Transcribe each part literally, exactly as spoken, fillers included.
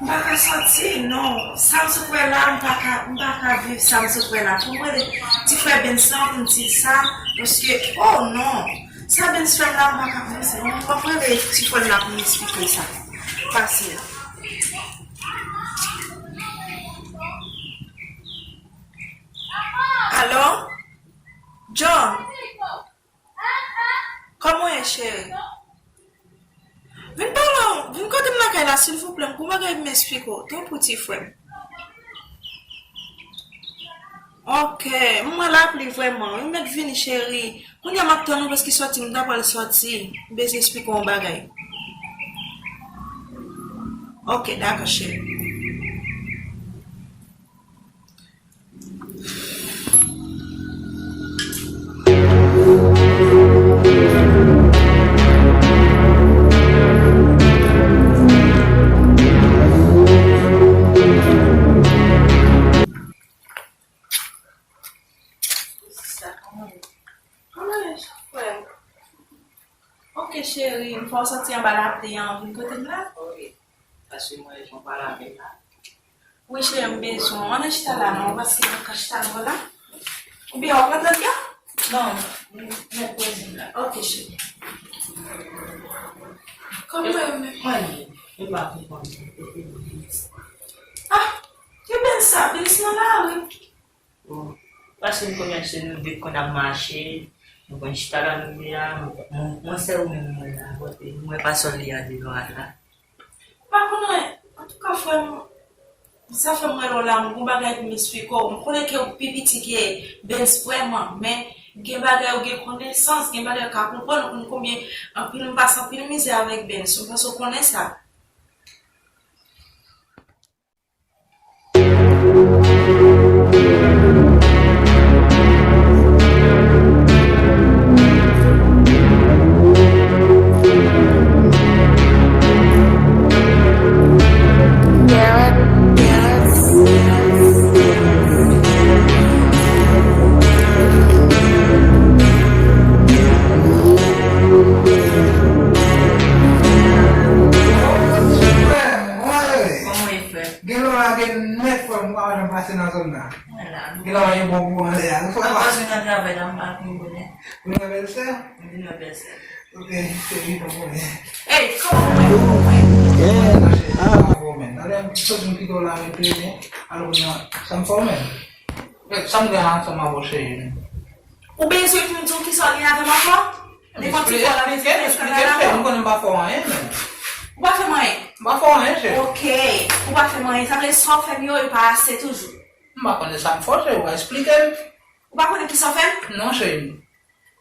M pa ka sòti, non. Sa m sot wè la, m pa ka, m pa ka viv sa m sot wè la. Pou m rele ti frè Bens lan pou m di l sa, paske, oh non. Sa Bens fè m la, m pa ka pran sa. M ap rele ti frè m la pou m eksplike l sa. Pase. Alo? John? Kòman w ye, cheri? Vin pale, vin kote m lakay la, silvouplè. M gon bagay pou m eksplike w. Tanpri, ti frè m. Ok, m wè lapli vrèman. Wi, m mèt vini, cheri. Kounye a m ap tann ou paske sòti, m ta pral sòti. M bezwen eksplike w yon bagay. Ok, dakò, cheri. Ok, cheri, m fè w sòti anba lapli an, vin kote m la. Ok. Paske mwen, jan w pale avè m la. Wi, cheri, m bezwen w. Ann al chita la, non, paske mwen ka chita anba la. Oubyen w ap rantre anndan? Non, m mèt poze m la. Ok, cheri. Kòman w ye menm? Mwen, mwen pa konprann. Ah, ki Bens sa? Bens nan lari. Bon, paske nou konn se nou de k konn ap mache, nou konn chita la nou ye a, mwen, mwen sèl ou menm mwen la, kote mwen pa sòl li a devan a la. Pa konnen, antouka, frè m, sa fè m rele w la, m gon bagay pou m eksplike w. M konnen ke w pi piti ke Bens vrèman, men gen bagay ou gen konesans, gen bagay ou ka konprann, ou konn konbyen anpil m pase anpil mizè avèk Bens. M panse w konnen sa. Kòman w ye, frè? Gen lò la gen nèt, frè m, ou pa wè jan m pase nan zòn nan. Mwen la. Gen lò la gen bon gou anlè a. Ou pa wè. Anvan jwenn nan travay la, m pa vin bonè. Ou vin wè bèlsè? M vin wè bèlsè. Ok, cheri, pa pwoblèm. Ey, kòman w ye? Mwen, mwen. Mwen, mwen, cheri, pa pwoblèm. Talè m sot m kite w la, mwen tounen. Alò, kounye a, sa m fè w menm? Sa m gen ansanm avè w, cheri, menm? Ou bezwen pou m di w kisa w gen avè m ankò? Depi ti fò la, men ti fò la. Esplike m, cheri, m konnen m pa fè w anyen, menm. Ou pa fè m anyen? M pa fè w anyen, cheri. Ok, ou pa fè m anyen. Sa vle sa w fè m yo, yo pa ase toujou. M pa konnen sa m fè w, cheri, ou pa esplike m. Ou pa konnen kisa w fè m? Non, cheri.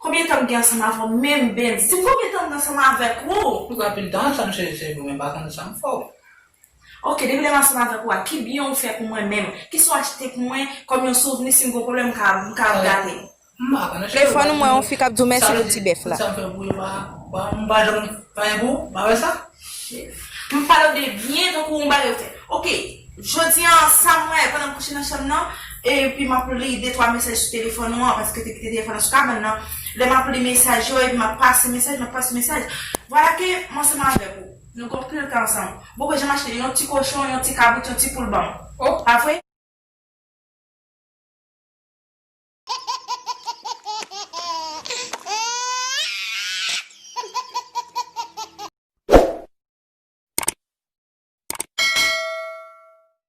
Konbyen tan m gen ansanm avè w menm, Bens? Di m konbyen tan m gen ansanm avèk ou? Nou gen anpil tan ansanm, cheri, cheri, men m pa konnen sa m fè w. Ok, depi lè m ansanm avèk ou a, ki byen ou fè pou mwen menm? Kisa w achte pou mwen kòm yon souvni si m gon pwoblèm m ka, m ka ap gade? M pa konnen, cheri. Telefòn ou, mwen, yon fi k ap di w mèsi pou ti bèf la. Sa vle di, sa m fè pou ou pa, pa, m pa janm fè anyen pou ou, pa vre sa? M pale w de byen tankou yon bagay ou fè. Ok, jodi a, sa m wè, pandan m kouche nan chanm nan, epi m ap li de twa mesaj sou telefòn ou an, paske te kite telefòn nan sou kabann nan. Lè m ap li mesaj yo, epi m ap pase mesaj, m ap pase mesaj. Vwala ke m ansanm avèk ou. Nou gen anpil tan ansanm. Bon, mwen janm achte yon ti kochon, yon ti kabrit, yon ti poul ban m. Oh. Pa vre?